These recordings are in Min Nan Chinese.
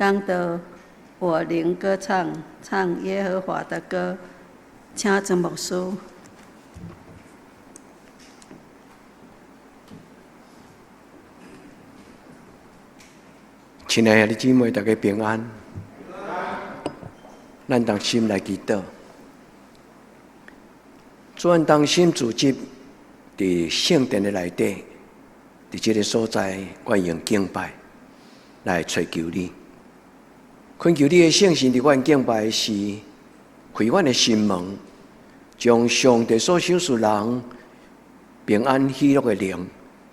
講道，我靈歌唱，唱耶和華的歌。請曾牧師。親愛的姊妹，大家平安。咱同心來祈禱。主，咱同心聚集佇聖殿的內底，佇這个所在，阮用敬拜來揣求你，懇求你的聖神佇阮敬拜時，開阮的心門，將上帝所賞賜人平安喜樂的靈，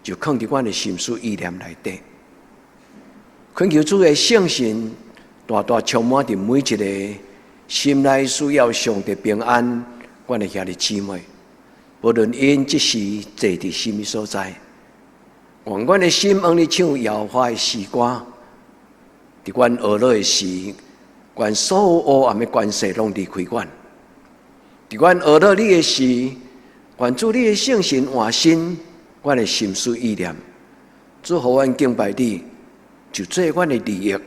就囥佇阮的心思意念內底。懇求主的聖神大大充滿佇每一个心內需要上帝平安，阮的兄弟姊妹，無論𪜶這時坐佇啥物所在，願阮的心往你唱耶和華的詩歌，佇阮懊惱的時，願所有黑暗的權勢攏離開阮；佇阮懊惱你的時，願主你的聖神換新阮的心思意念，主予阮敬拜你，就做阮的利益。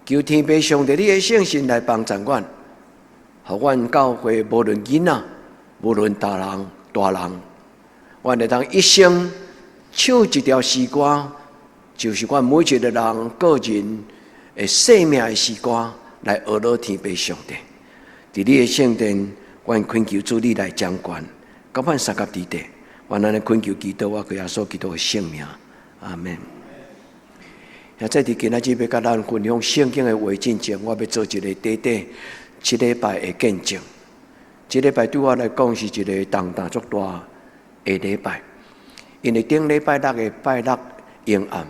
求天父上帝你的聖神來幫助阮，予阮教會無論囡仔，無論大人大人，阮會當一生唱一條詩歌，就是阮每一个人個人的生命的詩歌，來呵咾天父上帝。佇你的聖殿，阮懇求主你來掌權，佮阮相佮佇底，阮按呢懇求祈禱，我歸耶穌基督的聖名，阿們。現在佇今仔日欲佮咱分享聖經的話進前，我欲做一个短短這禮拜的見證。這禮拜對我來講是一个重擔足大的禮拜，因為頂禮拜六的拜六昏暗，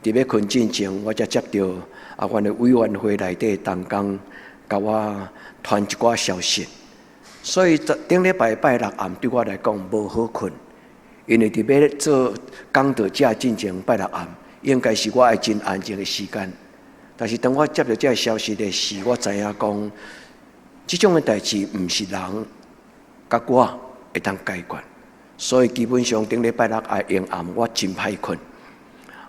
佇欲睏進前，我才接著啊，阮的委員會內底同工共我傳一寡消息，所以頂禮拜拜六暗對我來講無好睏，因為佇欲做講道者進前拜六暗，應該是我愛真安靜的時間，但是當我接著這个消息的時，我知影講，這種的代誌毋是人佮我會當解決，所以基本上頂禮拜六愛昏暗，我真歹睏，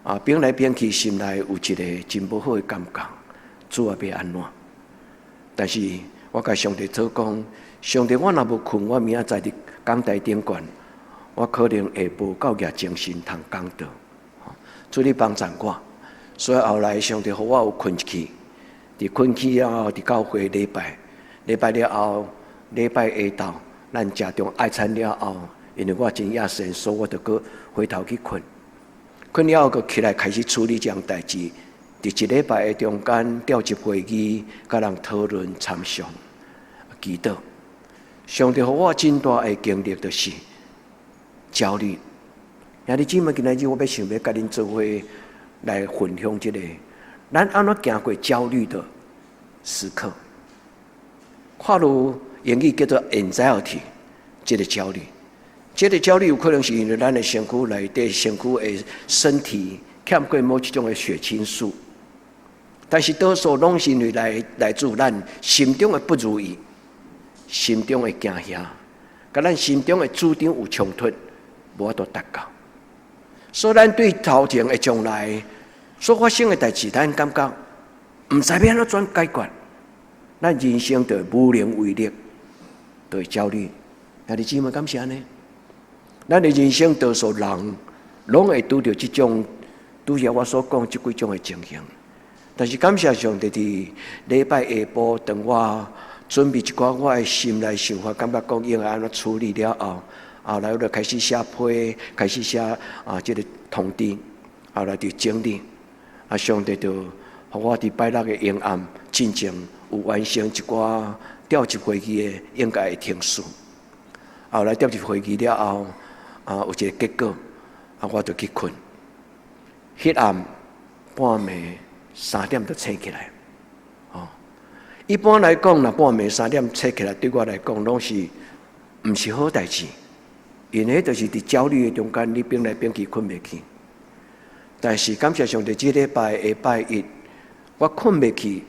啊，變來變去，心內有一个真無好的感覺，主啊，欲按怎？但是我共上帝禱講，上帝，我若無睏，我明仔載佇講台頂懸，我可能會無夠額精神通講道。主你幫贊我，所以後來上帝予我有睏去，佇睏去了後，佇教會禮拜，禮拜了後，禮拜下晝，咱食中愛餐了後，因為我真野神，所以我就閣回頭去睏，睏了後閣起來開始處理這項代誌。佇一禮拜的中間召集會議，佮人討論參詳、祈禱。上帝予我真大的經歷，就是焦慮。兄弟姊妹，今仔日我欲想欲佮恁做伙來分享這个，咱按怎行過焦慮的時刻？看如英語叫做 anxiety，這个焦慮，這个焦慮有可能是因為咱的身軀內底身軀的身體欠過某一種的血清素，但是多數攏是因為來來自咱心中的不如意，心中的驚嚇，佮咱心中的主張有衝突，無法度達到。所以，咱對頭前的將來所發生的代誌，咱感覺毋知欲按怎轉解決，咱人生就無能為力，就會焦慮。兄弟姊妹，敢是按呢？咱的人生多數人攏會拄著這種，拄才我所講這幾種的情形。但是感謝上帝，佇禮拜下晡，當我準備一寡我的心內想法，感覺講應該按怎處理了後。後來我就開始寫批，開始寫啊，這个通知，後來就整理。啊，上帝就予我佇拜六的昏暗進前有完成一寡召集會議的應該的程序。後來召集會議了後，啊，有一个結果，啊，我就去睏。彼暗半暝三點就醒起來。哦，一般來講，若半暝三點醒起來，對我來講攏是毋是好代誌。因為彼就是佇焦慮的中間，你變來變去，睏袂去。但是感謝上帝，這禮拜下拜一，我睏袂去，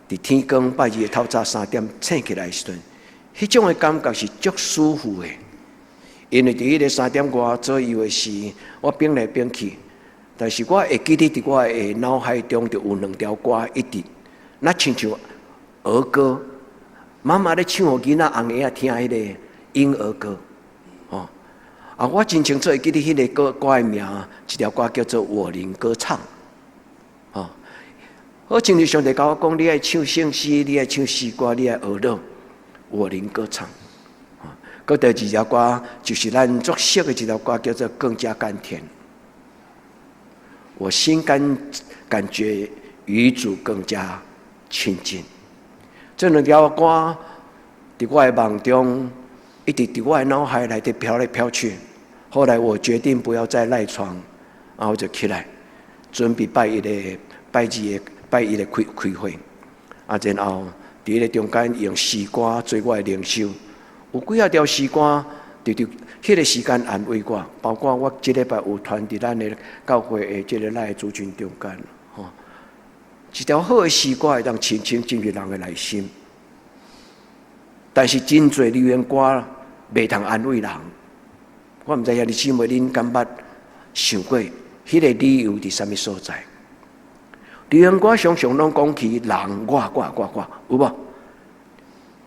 佇天光拜二的透早三點醒起來的時陣，彼種的感覺是足舒服的。因為佇彼个三點外左右的時，我變來變去，但是我會記得佇我的腦海中就有兩條歌一直，若親像兒歌，媽媽咧唱予囡仔紅嬰仔聽彼個嬰兒歌，哦，啊，我真清楚會記得彼個歌歌的名，一條歌叫做《我靈歌唱》，哦，好親像上帝共我講，你愛唱聖詩，你愛唱詩歌，你愛學樂，我靈歌唱。閣第二條歌就是咱足熟的一條歌，叫做《更加甘甜》。我心感覺與主更加親近。這兩條歌佇我的夢中，一直佇我的腦海內底飄來飄去。後來我決定不要再賴床，然後就起來，準備拜一的拜二的拜一的開開會。啊，然後佇彼個中間用詩歌做我的靈修，有幾仔條詩歌，佇彼個時間安慰我，包括我這禮拜有傳佇咱的教會的這個咱的族群中間，吼，一條好的詩歌會當深深進入人的內心。但是真濟流行歌袂通安慰人。我毋知兄弟姊妹恁敢捌想過，彼個理由佇啥物所在？流行歌常常攏講起人我我我我，有無？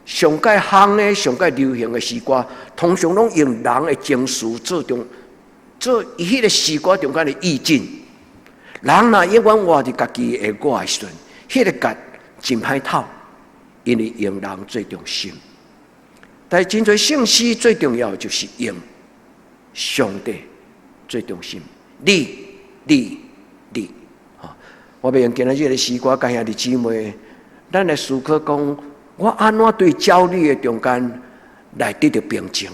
上蓋夯的、上蓋流行的詩歌，通常攏用人的情緒做中，做伊彼個詩歌中間的意境。人若永遠活佇家己的我的時陣，彼個角真歹透，因為用人做中心。但是真濟聖詩最重要就是用上帝做中心，你、你、你，我欲用今仔日的詩歌，共兄弟姊妹，咱來思考講，我按怎對焦慮的中間來得著平靜？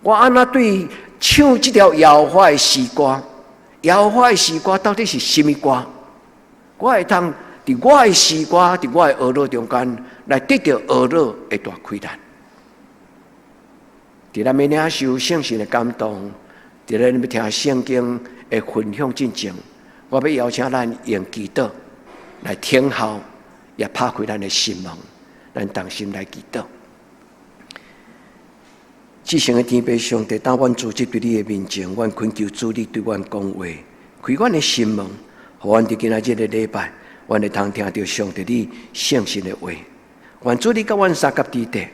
我按怎對唱這條耶和華的詩歌？耶和華的詩歌到底是啥物歌？我會通佇我的詩歌，佇我的學樂中間來得著學樂的大氣力。佇咱欲領受聖神的感動，佇咱欲聽聖經的分享進前，我欲邀請咱用祈禱來聽候，也拍開咱的心門，咱同心來祈禱。至聖的天父上帝，當阮聚集佇你的面前，阮懇求主你對阮講話，開阮的心門，予阮佇今仔這个禮拜，阮會通聽著上帝你聖神的話。願主你佮阮相佮佇底，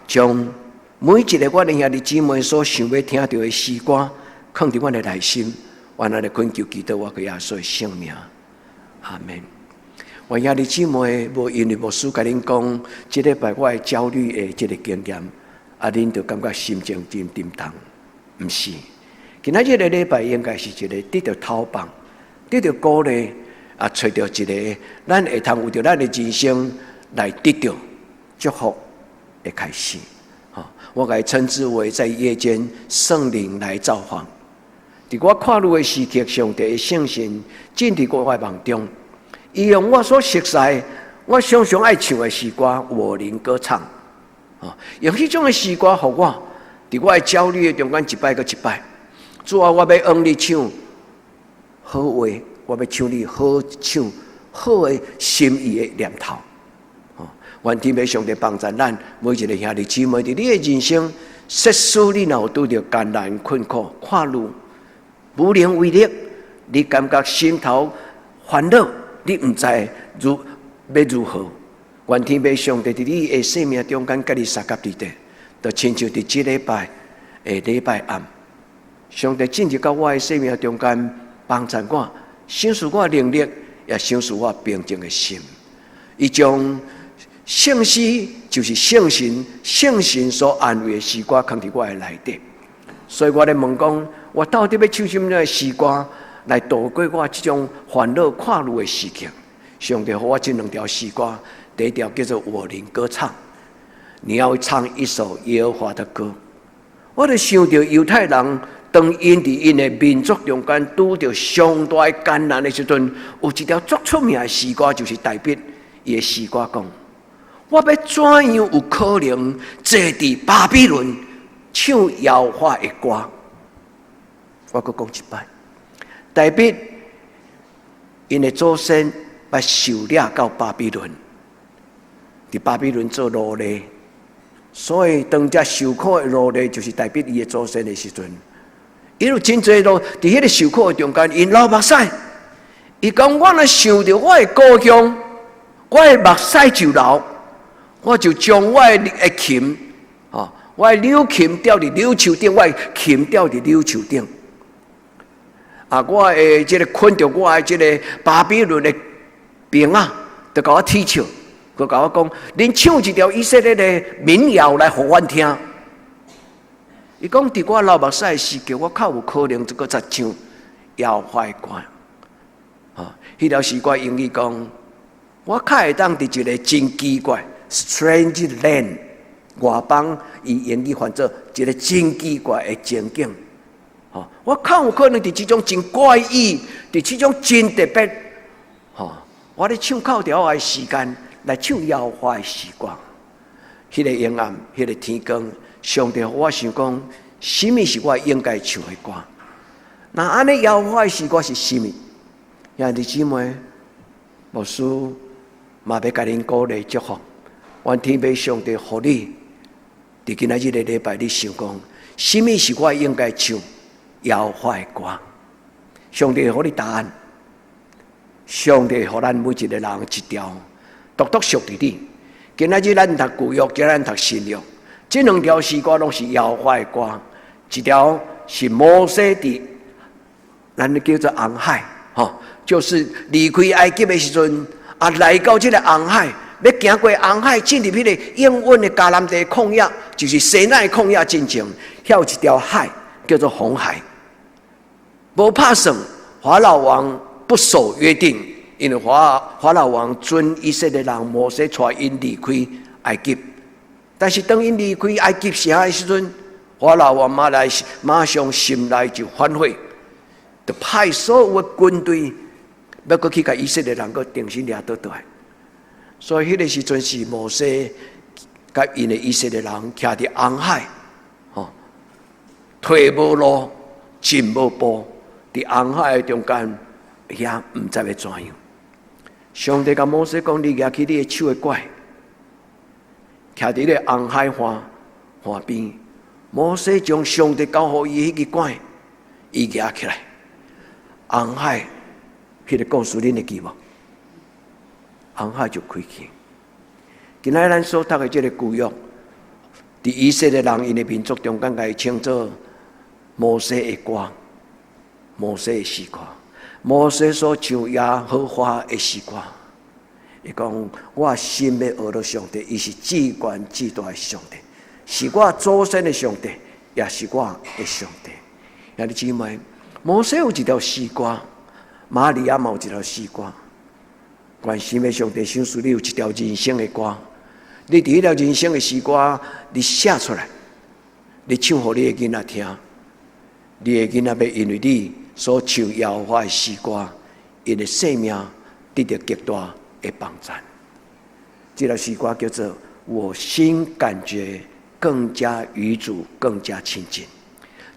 將每一个阮的兄弟姊妹所想欲聽著的詩歌，囥佇阮的內心，阮按呢懇求祈禱，我閣耶穌的聖名，阿門。願兄弟姊妹無因為牧師共恁講，這禮拜我的焦慮的這个經驗，啊，恁就感覺心情真沉重。毋是，今仔這个禮拜應該是一个得著透放、得著鼓勵，啊，揣著一个咱會通為著咱的人生來得著祝福的開始。我共伊稱之為在夜間聖靈來造訪。佇我看路的時刻，上帝的聖神進佇我的夢中，伊用我所熟悉、我常常愛唱的詩歌《我靈歌唱》，用彼種的詩歌，予我佇我的焦慮的中間一擺閣一擺。主啊，我欲向你唱好話，我欲唱你好唱好的心意的念頭。願天父上帝幫助咱每一个兄弟姊妹，佇你的人生，設使你若有拄著艱難困苦、看路無能為力，你感覺心頭煩惱，你毋知如欲如何？願天父上帝佇你的生命中間，佮你相佮佇底，就親像佇這禮拜的禮拜暗，上帝進入到我的生命中間，幫助我，賞賜我能力，也賞賜我平靜的心。伊將聖詩就是聖神，聖神所安慰的詩歌，囥佇我的內底。所以我咧問講，我到底欲唱啥物的詩歌來度過我這種煩惱看路的時刻？上帝予我這兩條詩歌，第一條叫做《我靈歌唱》，你要唱一首耶和華的歌。我就想著猶太人當𪜶佇𪜶的民族中間拄著上大的艱難的時陣，有一條足出名的詩歌，就是大衛伊的詩歌講：我欲怎樣有可能坐佇巴比倫唱耶和華的歌？我閣講一擺，大衛𪜶的祖先捌受掠到巴比倫，佇巴比倫做奴隸，所以當這受苦的奴隸就是大衛伊的祖先的時陣， 𪜶有真濟路佇彼个受苦的中間，𪜶流目屎。伊講我若想著我的故鄉，我的目屎就流，我就將我的琴，吼，我的柳琴吊佇柳樹頂，我的琴吊佇柳樹頂。啊，我的這个捆著我的這个巴比倫的兵仔，就共我恥笑，閣共我講，恁唱一條以色列的民謠來予阮聽。伊講佇我流目屎的時刻，我較有可能閣再唱耶和華的歌。吼，彼條詩歌英語講，我較會當佇一个真奇怪（strange land）外邦，伊英語翻做一个真奇怪的情景。吼，我較有可能佇這種真怪異，佇這種真特別，吼，我咧唱靠著我的時間來唱耶和華的詩歌。彼个黑暗，彼个天光，上帝予我想講，啥物是我應該唱的歌？若按呢耶和華的詩歌是啥物？兄弟姊妹，牧師嘛欲共恁鼓勵祝福，願天父上帝予你，佇今仔日个禮拜，你想講，啥物是我應該唱耶和華的歌？上帝會予你答案，上帝予咱每一个人一條獨獨屬於你。今仔日咱讀舊約，今仔咱讀新約，這兩條詩歌攏是耶和華的歌。一條是摩西佇咱叫做紅海，吼，就是離開埃及的時陣，啊，來到這个紅海，欲行過紅海，進入彼个應允的迦南地曠野，就是西奈曠野進前，遐有一條海叫做紅海。無拍算，法老王不守約定，因為法老王准以色列人摩西帶𪜶離開埃及，但是當𪜶離開埃及城的時陣，法老王馬上心內就反悔，就派所有的軍隊欲閣去共以色列人閣重新掠倒轉來。所以彼个時陣是摩西佮𪜶的以色列人徛佇紅海，吼，退無路，進無步，佇紅海的中間，遐毋知欲怎樣。上帝共摩西講：你舉起你的手的拐，徛佇咧紅海岸邊。摩西將上帝交予伊彼支拐，伊舉起來，紅海，彼个故事恁會記無？紅海就開去。今仔咱所讀的這个舊約，佇以色列人𪜶的民族中間，共伊稱做摩西的歌，摩西的詩歌，摩西所唱耶和華的詩歌。伊講：我心欲學著上帝，伊是至懸至大的上帝，是我祖先的上帝，也是我的上帝。兄弟姊妹，摩西有一條詩歌，瑪利亞嘛有一條詩歌。願心的上帝賞賜你有一條人生的歌，你佇彼條人生的詩歌，你寫出來，你唱予你的囡仔聽，你的囡仔欲因為你所唱耶和華的詩歌，𪜶的生命得著極大的幫助。這條詩歌叫做《我心感覺更加與主更加親近》。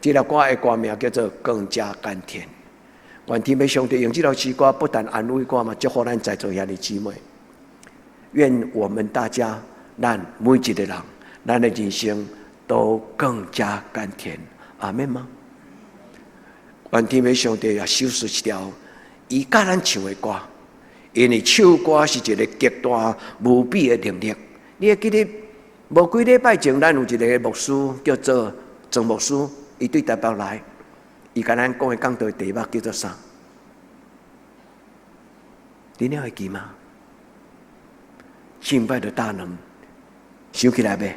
這條歌的歌名叫做《更加甘甜》。願天父上帝用這條詩歌，不但安慰我嘛，祝福咱在座兄弟姊妹。願我們大家，咱每一個人，咱的人生都更加甘甜。阿們嗎？願天父上帝也賞賜一條伊教咱唱的歌，因為唱歌是一個極大無比的能力。你會記得無幾禮拜前，咱有一个牧師叫做鄭牧師，伊對台北來。伊共咱講的講道的題目叫做啥？你還會記嗎？敬拜的大能，想起來未？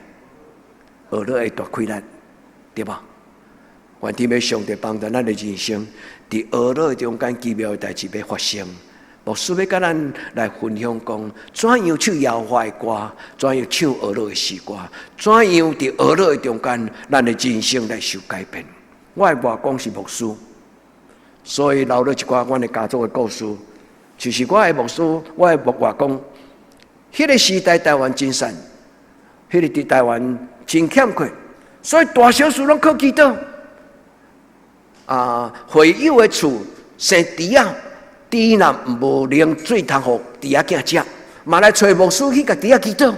學樂的大氣力，對無？願天父上帝幫助咱的人生，佇學樂中間奇妙的代誌欲發生。牧師欲共咱來分享講，怎樣唱耶和華的歌，怎樣唱學樂的詩歌，怎樣佇學樂的中間，咱的人生來受改變。我的外公是牧師，所以留了一寡阮的家族的故事。就是我的牧師，我的牧外公，彼个時代台灣真散，彼个佇台灣真欠缺，所以大小事攏靠祈禱。啊，會友的厝生豬仔，豬若無奶水通予豬仔囝食，嘛來揣牧師去共豬仔祈禱。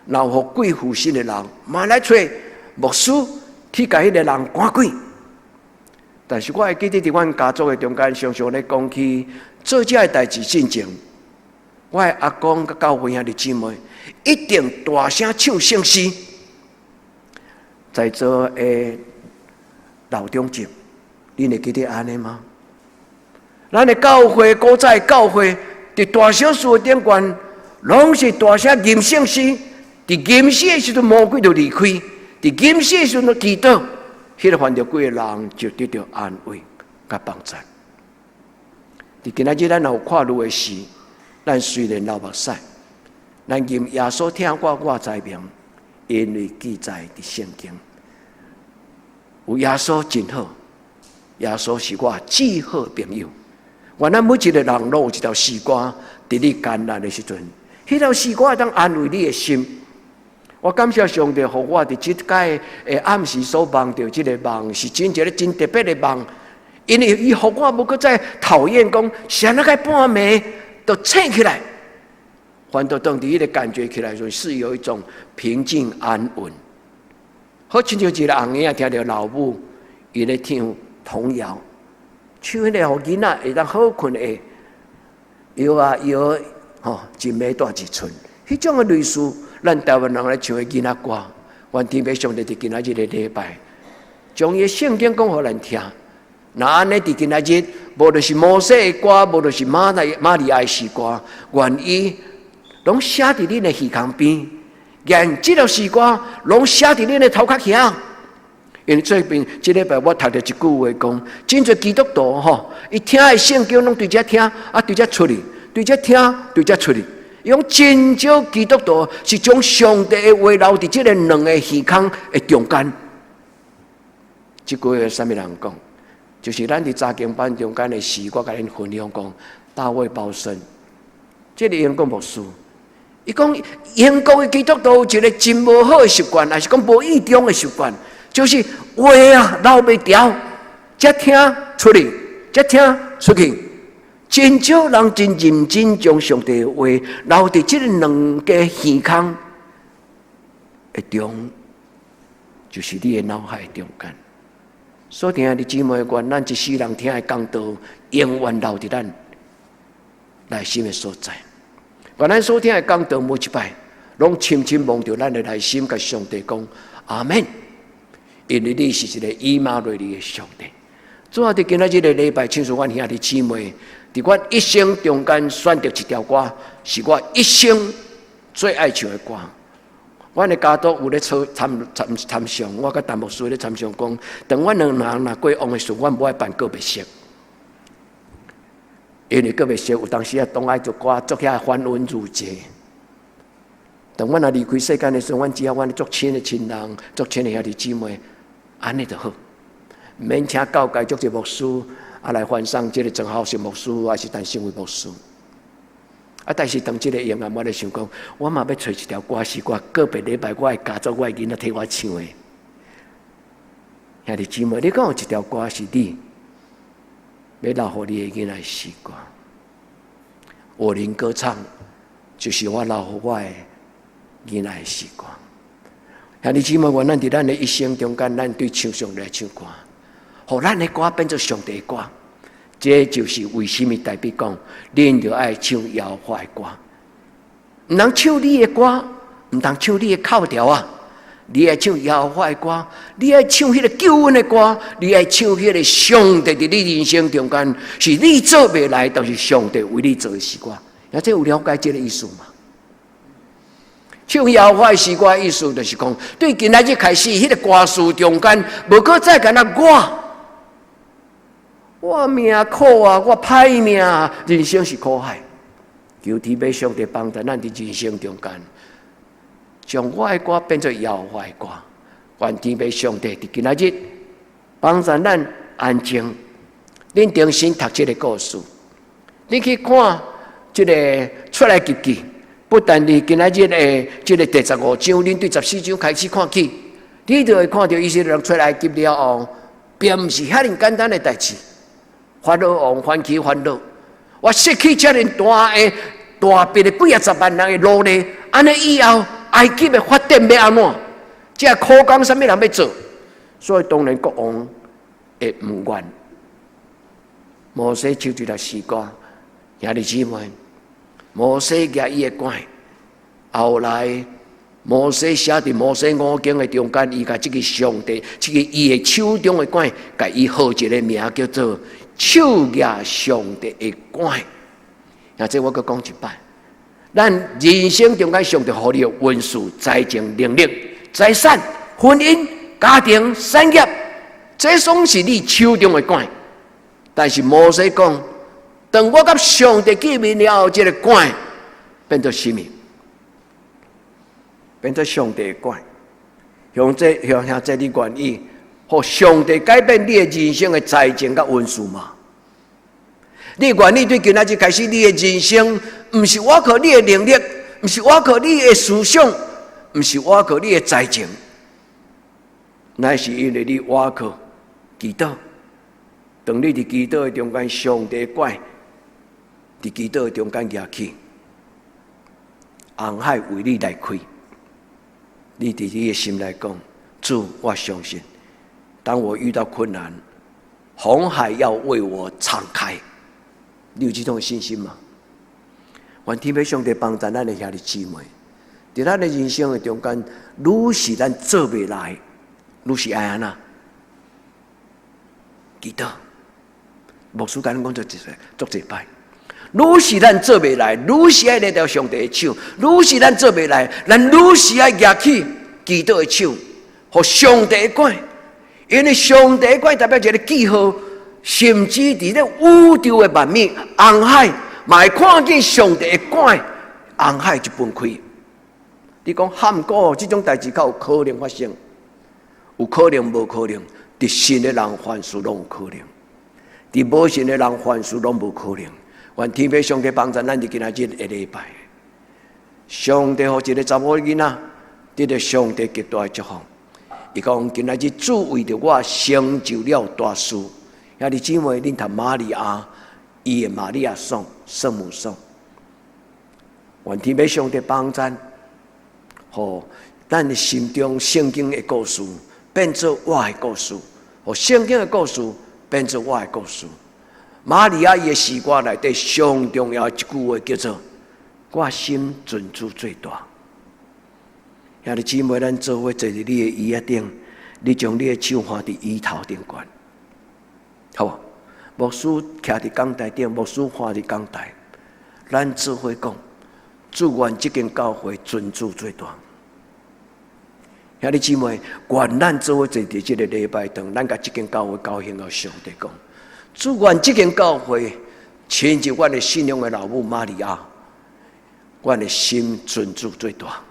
若有予鬼附身的人，嘛來揣牧師去共彼个人趕鬼。但是我會記得佇阮家族的中間，常常咧講起做這个代誌進前，我的阿公佮教會兄弟姊妹一定大聲唱聖詩，在座的老長者，恁會記得按呢嗎？咱的教會古早的教會，佇大小事的頂懸，攏是大聲吟聖詩。佇吟詩的時陣，魔鬼就離開；佇吟詩的時陣，就祈禱。彼个犯著幾个人就得著安慰佮幫助。佇今仔日咱若有看路的時，咱雖然流目屎，咱吟耶穌疼我，我知明，因為記載佇聖經。有耶穌真好，耶穌是我至好朋友。願咱每一个人攏有一條詩歌，佇你艱難的時陣，彼條詩歌會當安慰你的心。我感謝上帝，予我佇這擺的暗時所夢著這个夢，是真一个真特別的夢。因為伊予我無閣再討厭講，啥物個半暝就醒起來，反倒當佇彼个感覺起來時，是有一種平靜安穩。好親像一个紅嬰仔聽著老母伊咧唱童謠，唱彼个予囡仔會當好睏的搖啊搖，吼，一暝大一寸，彼種的類似。咱台灣人咧唱的囡仔歌，願天父上帝佇今仔日的禮拜，將伊的聖經講予咱聽。若按呢佇今仔日，無論是摩西的歌，無論是瑪利瑪利亞的詩歌，願伊攏寫佇恁的耳孔邊，願這條詩歌攏寫佇恁的頭殼遐。因為最近這禮拜我讀著一句話講，真濟基督徒吼，伊聽的聖經攏對這聽，啊對這出去，對這聽，對這出去。伊講真少基督徒是將上帝的話留佇這个兩個耳孔的中間。這句話啥物人講？就是咱佇查經班中間的時，我共恁分享講，大衛鮑森，這个英國牧師，伊講英國的基督徒有一个真無好的習慣，抑是講無意中的習慣，就是話啊留袂牢，這聽出去，這聽出去。真少人真認真將上帝的話留佇這个兩个耳孔的中，就是你的腦海中間。所以，兄弟姊妹，願咱一世人聽的講道，永遠留佇咱內心的所在。願咱所聽的講道，每一擺攏深深摸著咱的內心，共上帝講阿們。因為你是一個以馬內利的上帝。主啊，佇今仔這个禮拜，親像阮兄弟姊妹，佇阮一生中間選擇一條歌，是我一生最愛唱的歌。阮的家族有咧操參參參詳，我佮陳牧師咧參詳講，當阮兩人若過往的時陣，阮無愛辦告別式，因為告別式有當時啊，當愛做歌做遐繁文縟節。當阮若離開世間的時陣，阮只要阮的足親的親人、足親的兄弟姊妹，按呢就好，毋免請教界足濟牧師啊來傳送這个鄭浩信牧師，抑是陳勝偉牧師。啊！但是當這个永遠我咧想講，我嘛欲揣一條歌是我告別禮拜，我的家族、我的囡仔替我唱的。兄弟姊妹，你敢有一條歌是你欲留予你的囡仔的詩歌？我靈歌唱，就是我留予我的囡仔的詩歌。兄弟姊妹，願咱佇咱的一生中間，咱對唱上帝來唱歌，予咱的歌變做上帝的歌。這就是為啥物大衛講，恁著愛唱耶和華的歌，毋通唱你的歌，毋通唱你的口條啊！你愛唱耶和華的歌，你愛唱彼个救恩的歌，你愛唱彼个上帝佇你人生中間是你做袂來，但是上帝為你做的詩歌。啊，這有了解這个意思嗎？唱耶和華的詩歌意思就是講，對今仔日開始，彼个歌詞中間無閣再干焦我。我命苦啊！我歹命啊！人生是苦海，求天父上帝幫助咱佇人生中間，將我的歌變做耶和華的歌。願天父上帝佇今仔日幫助咱安靜，恁重新讀這个故事，你去看這个出埃及記，不但佇今仔日的這个第十五章，恁對十四章開始看起，你就會看著以色列人出埃及了後，並毋是遐爾簡單的代誌。法老王翻起煩惱，我失去遮爾大的大筆的幾仔十萬人的奴隸，按呢以後埃及的發展欲按怎？這苦工啥物人欲做？所以當然國王會毋願。摩西手一條詩歌，兄弟姊妹，摩西舉伊的拐，後來摩西寫佇摩西五經的中間，伊共這个上帝，這个伊的手中的拐，共伊號一个名叫做手舉上帝的拐。啊，這我閣講一擺，咱人生中間上帝予你的恩賜、才情、能力、財產、婚姻、家庭、產業，這攏是你手中的拐。但是摩西講，當我佮上帝見面了後，這个拐變做啥物？變做上帝的拐。向這向向這，你願意予上帝改變你的人生的才情佮恩賜嗎？你願意對今仔日開始，你的人生毋是倚靠你的能力，毋是倚靠你的思想，毋是倚靠你的才情，乃是因為你倚靠祈禱。當你佇祈禱的中間，上帝拐佇祈禱的中間舉起，紅海為你來開。你佇你的心內講：主，我相信，當我遇到困難，紅海要為我敞開。你有這種信心嗎？願天父上帝幫助咱的兄弟姊妹，佇咱的人生的中間，愈是咱做袂來，愈是愛按怎祈禱。牧師共恁講做一做一擺，愈是咱做袂來，愈是愛捏著上帝的手；愈是咱做袂來，咱愈是愛舉起祈禱的手，予上帝拐。因為上帝拐代表一个記號，甚至佇咧宇宙的萬物、紅海，嘛會看見上帝的拐，紅海就分開。你講漢古這種代誌，敢有可能發生？有可能，無可能？佇信的人凡事攏有可能。佇無信的人，凡事攏無可能。願天父上帝幫助咱佇今仔日的禮拜，上帝予一个查某囡仔得著上帝極大的祝福。伊講今仔日主為著我成就了大事。兄弟姊妹，恁讀瑪利亞，伊的瑪利亞頌，聖母頌。願天父上帝幫贊，予咱的心中聖經的故事變做我的故事，予聖經的故事變做我的故事。瑪利亞伊的詩歌內底上重要一句話叫做：我心尊主最大。兄弟姊妹，咱做伙坐佇你的椅仔頂，你將你的手放佇椅頭頂懸，好無？牧師徛佇講台頂，牧師看佇講台，咱做伙講：祝願這間教會尊主最大。兄弟姊妹，願咱做伙坐佇這个禮拜堂，咱共這間教會交獻予上帝講：祝願這間教會親像阮的信仰的老母瑪利亞，阮的心尊主最大。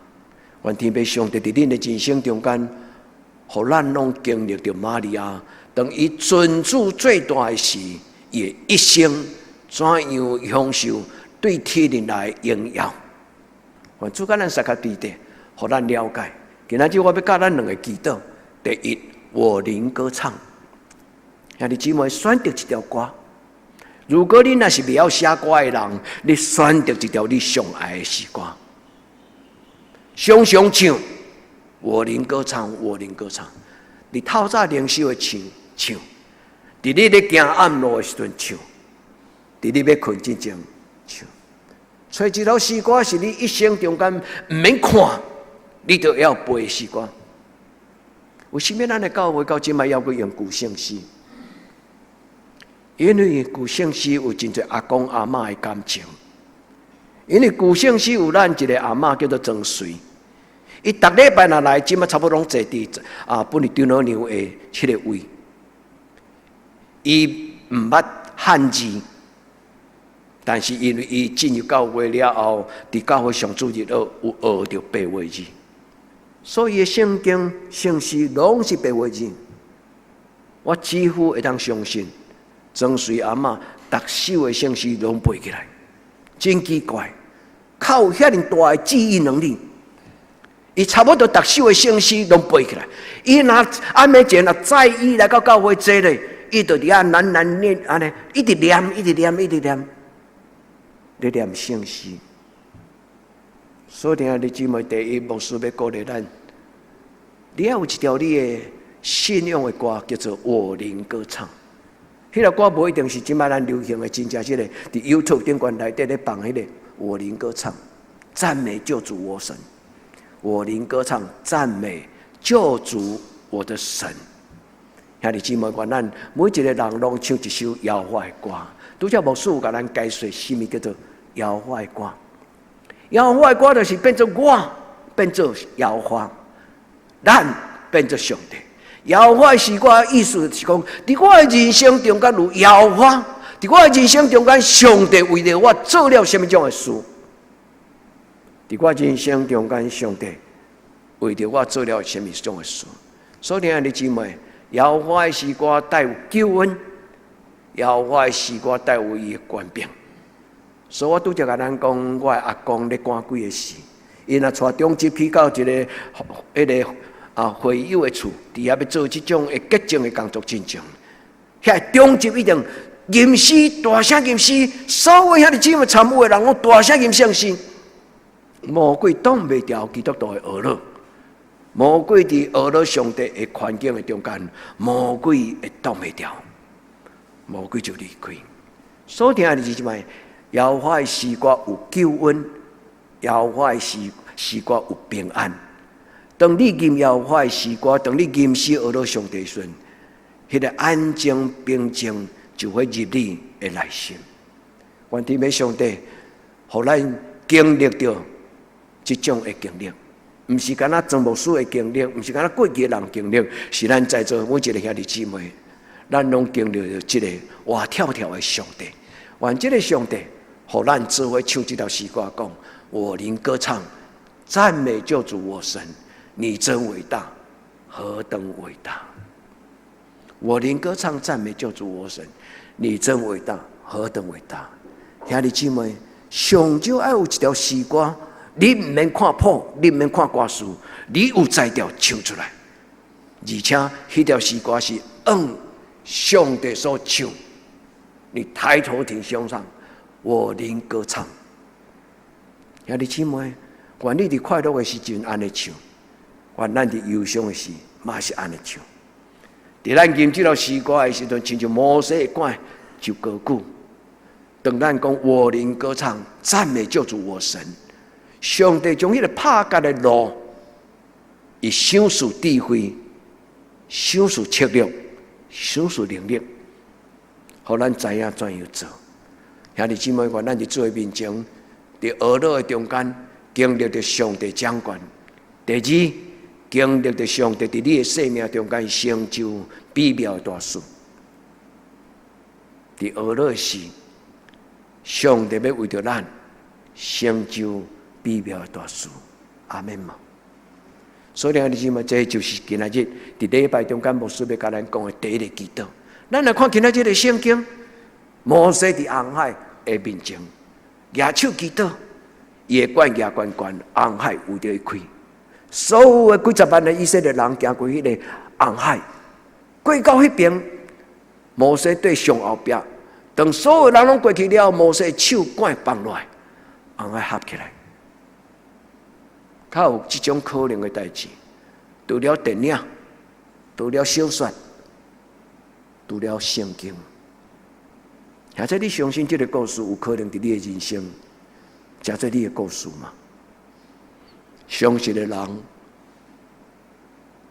願天父上帝佇恁的人生中間，予咱攏經歷著瑪利亞，當伊尊主最大的時，伊的一生怎樣享受對天靈來榮耀？願主共咱相佮對底，予咱了解。今仔日我欲教咱兩个祈禱。第一，我靈歌唱。兄弟姊妹選擇一條歌。如果你若是袂曉寫歌的人，你選擇一條你上愛的詩歌。常常唱，我靈歌唱，我靈歌唱。佇透早靈修的唱唱，佇你咧行暗路的時陣唱，佇你欲睏之前唱。揣一首詩歌是你一生中間毋免看，你都會曉背的詩歌。為啥物咱的教會到這擺猶閣用舊聖詩？因為舊聖詩有真濟阿公阿嬤的感情。因為舊聖詩有咱一个阿嬤叫做曾瑞，伊逐禮拜若來，這擺差不多攏坐佇啊，本來張老娘的這个位。伊毋捌漢字，但是因為伊進入教會了後，佇教會上主日學有學著白話字，所以聖經聖詩攏是白話字。我幾乎會當相信，曾瑞阿嬤逐首的聖詩攏背起來，真奇怪，靠有遐爾大的記憶能力，伊差不多逐首的聖詩攏背起來。伊若暗暝前若早伊來到教會坐咧，伊就佇遐喃喃念按呢，一直念，一直念，一直念，咧念聖詩。所以，兄弟姊妹，第一牧師欲鼓勵咱，你愛有一條你的信仰的歌，叫做《我靈歌唱》。彼个歌無一定是這擺咱流行的，真正這個佇 YouTube 頂懸內底咧放彼個我靈歌唱，讚美救主我神。我靈歌唱，讚美救主我的神。兄弟姊妹，願咱每一個人攏唱一首耶和華的歌。拄才牧師有共咱解說，啥物叫做耶和華的歌？耶和華的歌就是變做我，變做耶和華，咱變做上帝。耶和華的詩歌意思是講，佇我的人生中間有耶和華，佇我的人生中間，上帝為著我做了啥物種的事？佇我人生中間，上帝為著我做了啥物種的事？所以，兄弟姊妹，耶和華的詩歌帶有救恩，耶和華的詩歌帶有伊的權柄。所以我拄才共咱講，我的阿公咧趕鬼的時，伊若帶長執去到一个彼个會友的厝，佇遐欲做這種的潔淨的工作進前，遐長執一定吟詩，大聲吟詩，所有兄弟姊妹參與的人攏大聲吟聖詩。魔鬼擋袂牢基督徒的呵咾，魔鬼佇呵咾上帝的環境的中間，魔鬼會擋袂牢，魔鬼就離開。所以兄弟姊妹，耶和華的詩歌有救恩，耶和華的詩歌有平安。當你吟耶和華的詩歌，當你吟詩呵咾上帝時陣，彼個安靜平靜就會入你的內心。願天父上帝，予咱經歷著這種的經歷，毋是干焦莊牧師的經歷，毋是干焦過去的人經歷，是咱在座每一個兄弟姊妹，咱攏經歷著這個活跳跳的上帝。願這個上帝，予咱做伙唱這條詩歌，講我靈歌唱，讚美救主我神，你真偉大，何等偉大！我靈歌唱，讚美救主我神，你真偉大，何等偉大！兄弟姊妹，上少愛有一條詩歌，你毋免看譜，你毋免看歌詞，你有才調唱出來，而且彼條詩歌是按上帝所唱。你抬頭挺胸唱，我靈歌唱。兄弟姊妹，願你佇快樂的時陣按呢唱，願咱佇憂傷的時嘛是按呢唱。佇咱吟這條詩歌的時陣，親像摩西的趕就高舉。當咱講我靈歌唱，讚美救主我神，上帝將彼個拍結的路，伊賞賜智慧，賞賜策略，賞賜能力，予咱知影怎樣做。兄弟姊妹，願咱佇主的面前，佇呵咾的中間，經歷著上帝掌權。第二，經歷著上帝佇你的生命中間成就美妙的大事。佇呵咾的時，上帝欲為著咱成就美妙的大事。阿們嗎？所以兄弟姊妹，這就是今仔日佇禮拜中間牧師欲共咱講的第一個祈禱。咱來看今仔日的聖經，摩西佇紅海的面前，舉手祈禱，伊的權舉懸懸，紅海為著伊開。所有的幾十萬的以色列人行過彼個紅海，過到彼邊，摩西對上後壁，當所有人攏過去了，摩西手竿放落來，紅海合起來。較有這種可能的代誌，除了電影，除了小說，除了聖經，或者你相信這個故事有可能佇你的人生，成做你的故事嗎？相信的人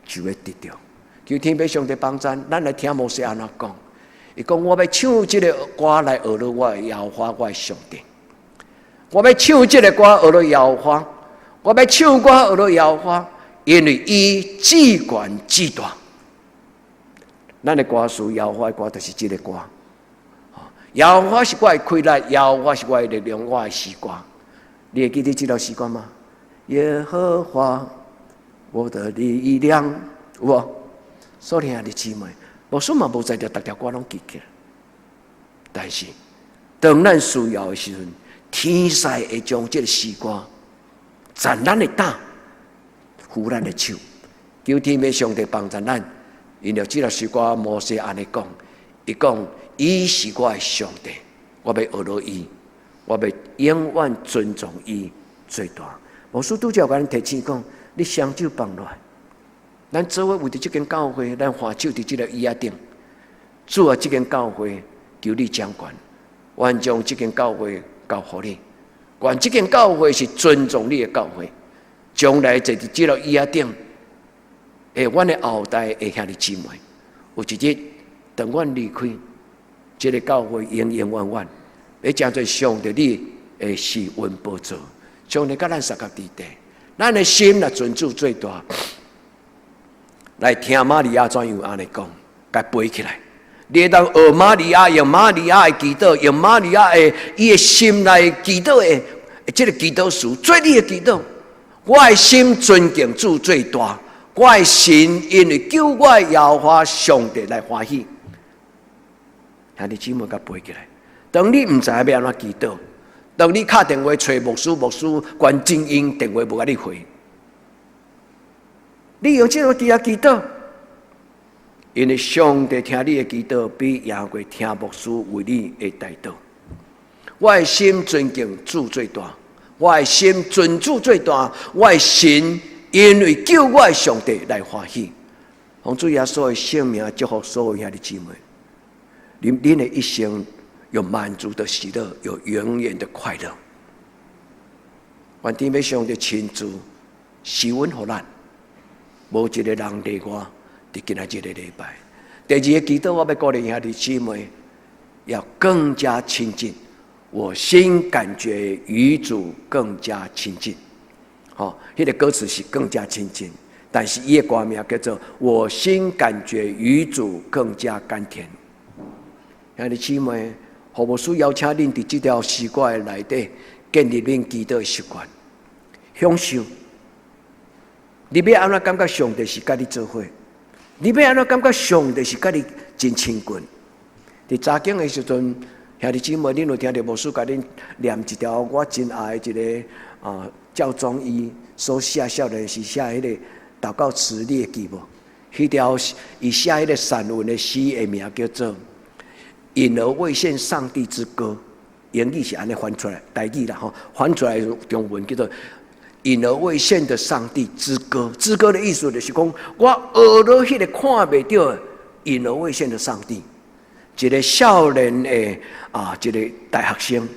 就會得著。求天父上帝幫贊，咱來聽摩西按怎講。伊講我欲唱這个歌來呵咾我的耶和華，我的上帝。我欲唱這个歌呵咾耶和華，我欲唱歌呵咾耶和華，因為伊至懸至大。咱的歌詞耶和華的歌就是這个歌。耶和華是我的氣力，耶和華是我的力量，我的詩歌。你會記得這條詩歌嗎？耶和華，我的力量，有無？所以兄弟姊妹，牧師嘛無才調，逐條歌攏記起來。但是，當咱需要的時陣，天使會將這个詩歌攢咱的膽，扶咱的手，求天父上帝幫助咱。因為這條詩歌，摩西按呢講，伊講伊是我的上帝，我欲呵咾伊，我欲永遠尊崇伊最大。牧師拄才有共咱提醒講，你雙手放落來，咱做伙為著這間教會，咱橫手佇這个椅仔頂，主啊，這間教會求你掌權，願將這間教會交予你。願這間教會是尊重你的教會，將來坐佇這個椅仔頂，會阮的後代的兄弟姊妹，有一日當阮離開，這个教會永永遠遠，會成做上帝你的施恩寶座，上帝佮咱相佮佇地，咱的心若尊主最大，來聽瑪利亞怎樣按呢講，共背起來。你會當學瑪利亞，用瑪利亞的祈禱，用瑪利亞的伊的心來祈禱的，這个祈禱詞，做你的祈禱。我的心尊敬主最大，我的心因為救我的耶和華上帝來歡喜。兄弟姊妹，共背起來。當你毋知影欲按怎祈禱，當你敲電話揣牧師，牧師關靜音，電話無共你回。你用這个字仔祈禱，因為上帝聽你的祈禱，比贏過聽牧師為你的代禱。我的心尊敬主最大，我的心尊主最大，我的心因為救我的上帝來歡喜。奉主耶穌的聖名祝福所有兄弟姊妹，恁的一生有滿足的喜樂，有永遠的快樂。願天父上帝親自施恩予咱，無一个人例外。佇今仔這个禮拜，第二个祈禱，我欲鼓勵兄弟姊妹，要更加親近。我心感覺與主更加親近。吼，彼个歌詞是更加親近，但是伊的歌名叫做《我心感覺與主更加甘甜》。兄弟姊妹，何牧師邀請恁佇這條詩歌的內底建立恁祈禱的習慣，享受。你欲按怎感覺上帝是佮你做伙？你欲按怎感覺上帝是佮你真親近？佇查經的時陣，兄弟姊妹，恁有聽著牧師共恁念一條我真愛的一个啊教宗伊所寫少年時寫彼个禱告詞，你會記無？彼條伊寫彼个散文的詩的名叫做《隱而未現上帝之歌》，英語是按呢翻出來，台語啦吼，翻出來中文叫做《隱而未現的上帝之歌》。之歌的意思就是講，我學了彼个看袂著隱而未現的上帝。一个少年的啊，一个大學生，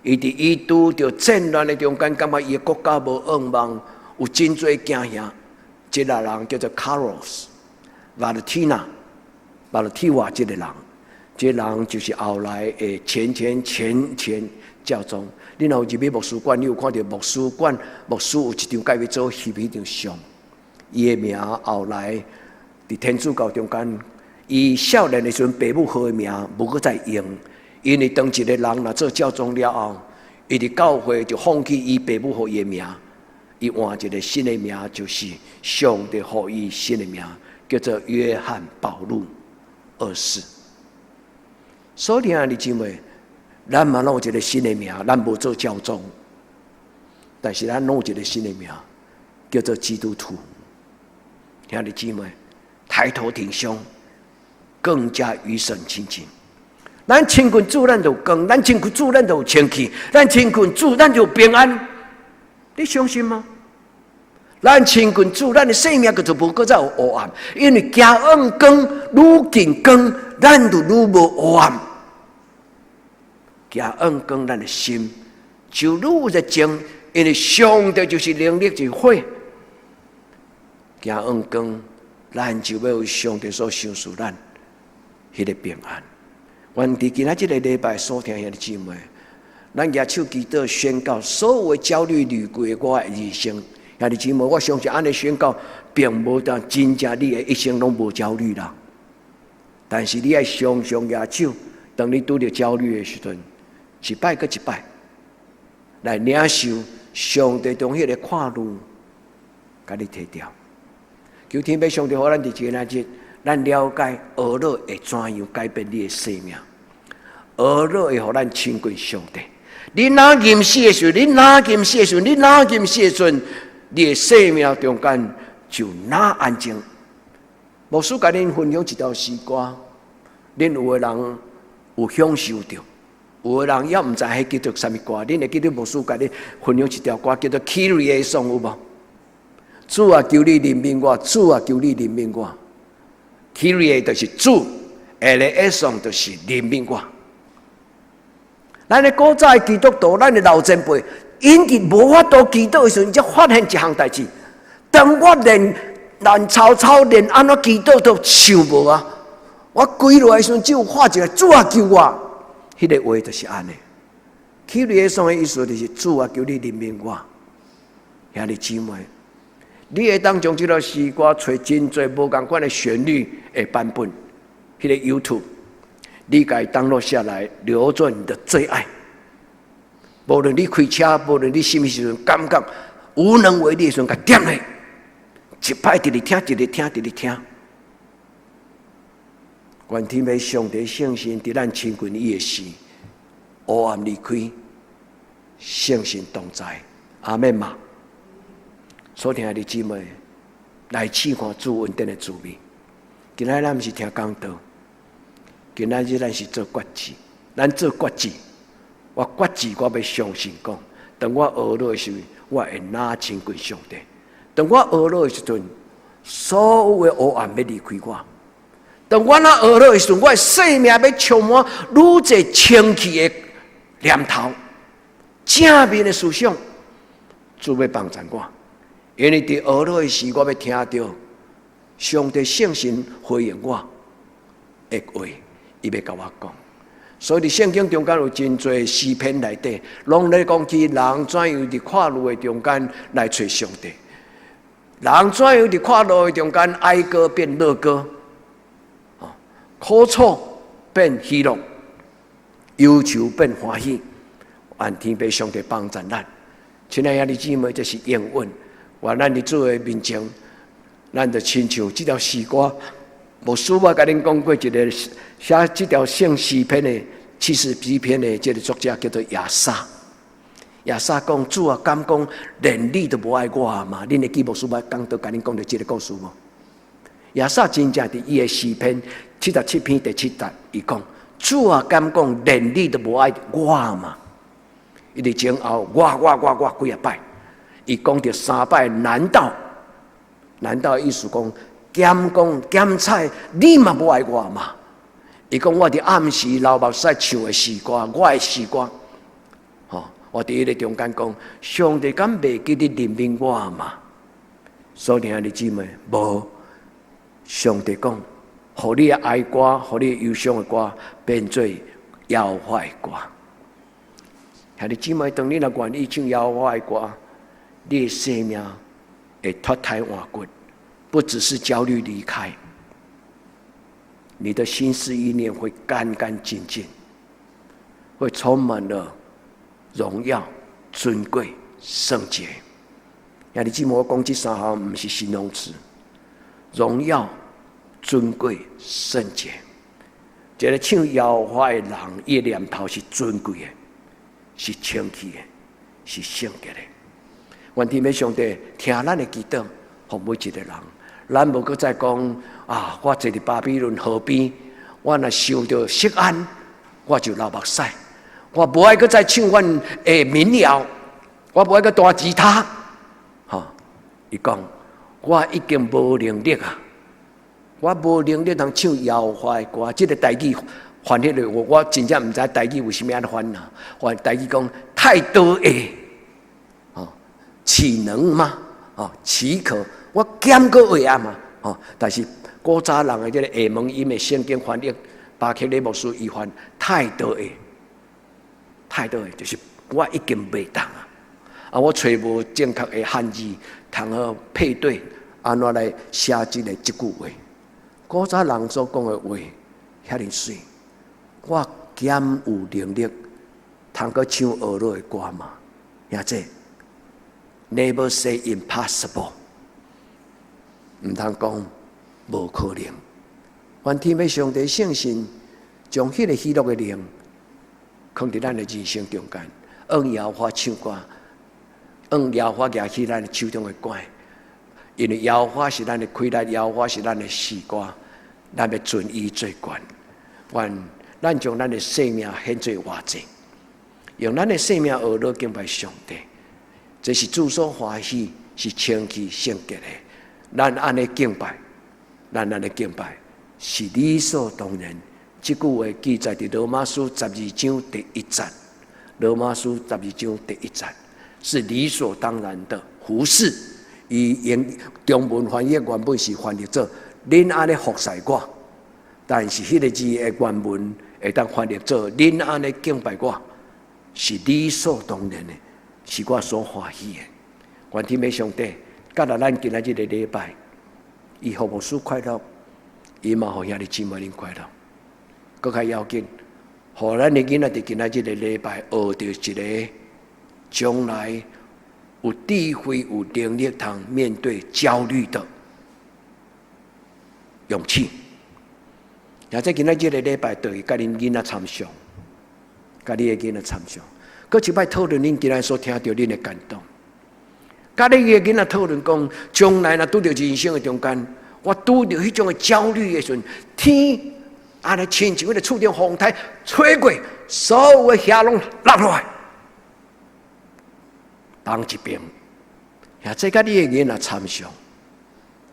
伊佇伊拄著戰亂的中間，感覺伊的國家無向望，有真濟驚嚇。這个人叫做卡洛斯·瓦勒蒂娜，瓦勒蒂瓦這个人，這个人就是後來的前前前前教宗。你若有入去牧師館，你有看著牧師館牧師有一張共伊做翕彼張相，伊的名後來佇天主教中間，伊少年的時陣，爸母予的名無閣再用，因為當一个人若做教宗了後，伊佇教會就放棄伊爸母予伊的名，伊換一个新的名，就是上帝予伊新的名，叫做約翰保祿二世。所以兄弟姊妹，咱嘛攏有一个新的名，咱無做教宗，但是咱攏有一个新的名，叫做基督徒。兄弟姊妹，抬頭挺胸，更加與神親近。咱親近主，咱就有光；咱親近主，咱就有清氣；咱親近主，咱就有平安。你相信嗎？咱親近主，咱的生命就無閣再有黑暗，因為行往光，愈近光，咱就愈無黑暗。行往光，咱的心就愈有熱情，因為上帝就是能力，就是火。行往光，咱就欲有上帝所賞賜咱彼个平安。願佇今仔這个禮拜所聽兄弟姊妹，咱舉手祈禱宣告，所有的焦慮濾過我的人生。兄弟姊妹，我相信按呢宣告，並無當真正你的一生攏無焦慮啦。但是你愛常常舉手，當你拄著焦慮的時陣，一擺閣一擺來領受上帝將彼个看慮，共你提掉。求天父上帝，予咱佇今仔日，咱了解哀樂會怎樣改變你的生命，哀樂會予咱親近上帝。你若禁食的時陣，你若禁食的時陣，你若禁食的時陣，你的生命中間就若安靜。牧師共恁分享一條詩歌，恁有的人有享受著，有的人猶毋知彼叫做啥物歌。恁會記得牧師共恁分享一條歌叫做《Kyrie 頌》有無？主啊，求你憐憫我！主啊，求你憐憫我！Kyrie 就是主， eleison 就是憐憫我。咱的古早的基督徒，咱的老前輩，𪜶佇無法度祈禱的時陣，才發現一項代誌。當我連爛草草連按怎祈禱都想無啊！我跪落來時陣，只有喊一個主啊救我，彼個話就是按呢。Kyrie eleison 的意思就是主啊求你憐憫我，兄弟姊妹，你會當將這條詩歌揣真濟無仝款的旋律的版本，彼個 YouTube，你共伊 download 下來，留作你的最愛。無論你開車，無論你啥物時陣，感覺無能為力的時陣，共點落，一擺直直聽，直直聽，直直聽。願天父上帝聖神佇咱親近伊的時，黑暗離開，聖神同在，阿們嘛。所聽的姊妹，來試看主恩典的滋味。今仔咱毋是聽講道，今仔日咱是做決志，咱做決志。我決志，我欲相信講，當我哀禱的時陣，我會若親近上帝。當我哀禱的時陣，所有的黑暗欲離開我。當我若哀禱的時陣，我的生命欲充滿愈濟清氣的念頭、正面的思想，主欲幫助我。因為佇哀禱的時，我欲聽著上帝聖神回應我的話，伊欲共我講。所以佇聖經中間有真濟詩篇內底，攏咧講起人怎樣佇闊路的中間來揣上帝，人怎樣佇闊路的中間哀歌變樂歌，苦楚變喜樂，憂愁變歡喜。願天父上帝幫助咱。親愛兄弟姊妹，這是應允。願咱佇主的面前，咱就親像這條詩歌。牧師我共恁講過一個寫這條聖詩篇的77篇的這個作者叫做亞薩。亞薩講主啊，敢講連你都無愛我嗎？恁會記牧師我講都共恁講著這個故事無？亞薩真正佇伊的詩篇77篇第七節，伊講主啊，敢講連你都無愛我嗎？伊佇前後我我我我幾仔擺，伊講著三擺，難道？難道意思講？敢講敢猜，你嘛無愛我嗎？伊講我佇暗時流目屎唱的詩歌，我的詩歌，吼！我佇彼个中間講，上帝敢袂記得憐憫我嗎？所以兄弟姊妹，無上帝講，予你的哀歌，予你憂傷的歌，變做耶和華的歌。兄弟姊妹，當你若願意唱耶和華的歌，你的生命會脫胎換骨。不只是焦慮離開，你的心思意念會乾乾淨淨，會充滿了榮耀、尊貴、聖潔。兄弟姊妹，我講這三項毋是形容詞，榮耀、尊貴、聖潔。一個唱耶和華的人，伊的念頭是尊貴的，是清氣的，是聖潔的。願天父上帝聽咱的祈禱，予每一個人。咱無閣再講啊！我坐佇巴比倫河邊，我若想著錫安，我就流目屎。我無愛閣再唱阮的民謠，我無愛閣彈吉他。吼！伊講，我已經無能力啊！我無能力通唱耶和華的歌。這個台語翻譯的我，我真正毋知台語為啥物按呢翻啊？翻台語講太多的，吼，豈能嗎？哦，豈可？我敢閣會啊嘛？吼！但是古早人的這個下門音的聖經翻譯，巴克禮牧師伊翻太多的，太多的，就是我已經袂當啊！啊，我揣無正確的漢字，通好配對，按怎來寫這个這句話？古早人所講的話，遐爾媠，我敢有能力通閣唱哀樂的歌嗎？兄弟，Never say impossible。毋通講無可能。願天父上帝聖神將彼个喜樂的靈，囥佇咱的人生中間，用耶和華唱歌，用耶和華舉起咱的手中的管，因為耶和華是咱的氣力，耶和華是咱的詩歌，咱欲尊伊做懸。願咱將咱的生命獻做活祭，用咱的生命哀樂敬拜上帝，這是主所歡喜，是清氣聖潔的。咱按呢敬拜，咱按呢敬拜，是理所當然。這句話記載佇羅馬書十二章第一節。羅馬書十二章第一節是理所當然的服侍。伊用中文翻譯原本是翻譯做恁按呢服侍我，但是彼個字的原文會當翻譯做恁按呢敬拜我，是理所當然的，是我所歡喜的。願天父上帝，佮著咱今仔這個禮拜，伊予牧師快樂，伊嘛予兄弟姊妹恁快樂。閣較要緊，予咱的囡仔佇今仔這個禮拜學著一个將來有智慧、有能力通面對焦慮的勇氣。也在今仔這個禮拜，就會佮恁囡仔參詳，佮你的囡仔參詳。閣一擺討論恁今仔所聽著恁的感動，佮你的囡仔討論講，將來若拄著人生的中間，我拄著彼種的焦慮的時陣，天按呢親像彼个厝頂風颱吹過，所有的瓦攏落落來，放一邊。也這佮你的囡仔參詳，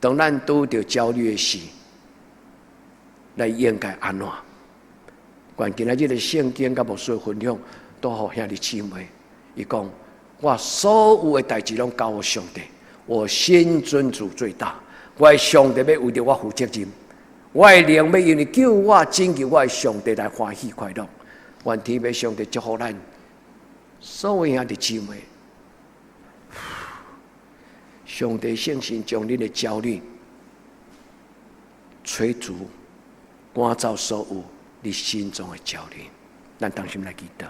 當咱拄著焦慮的時，咱應該按怎？願今仔這个聖經佮牧師的分享，都予兄弟姊妹。伊講：我所有的代誌攏交予上帝，我心尊主最大。我的上帝欲為著我負責任，我的靈欲因為救我拯救我的上帝來歡喜快樂。願天父上帝祝福咱所有兄弟姊妹。上帝聖神將恁的焦慮吹除，趕走所有你心中的焦慮。咱同心來祈禱。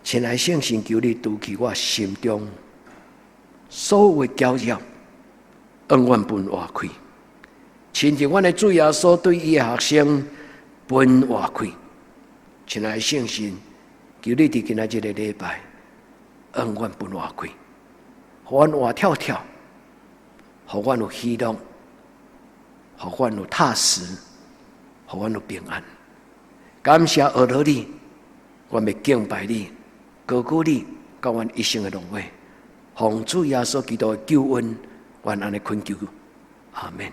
親愛聖神，求你除去我心中所有的攪擾，永遠分活開。親像阮的主耶穌對伊的學生分活開。親愛聖神，求你佇今仔這個禮拜，永遠分活開，予阮活跳跳，予阮有喜樂，予阮有踏實，予阮有平安。感謝阿羅你，我欲敬拜你，高舉你，到阮一生的落尾，奉主耶穌基督的救恩，阮按呢懇求，阿門。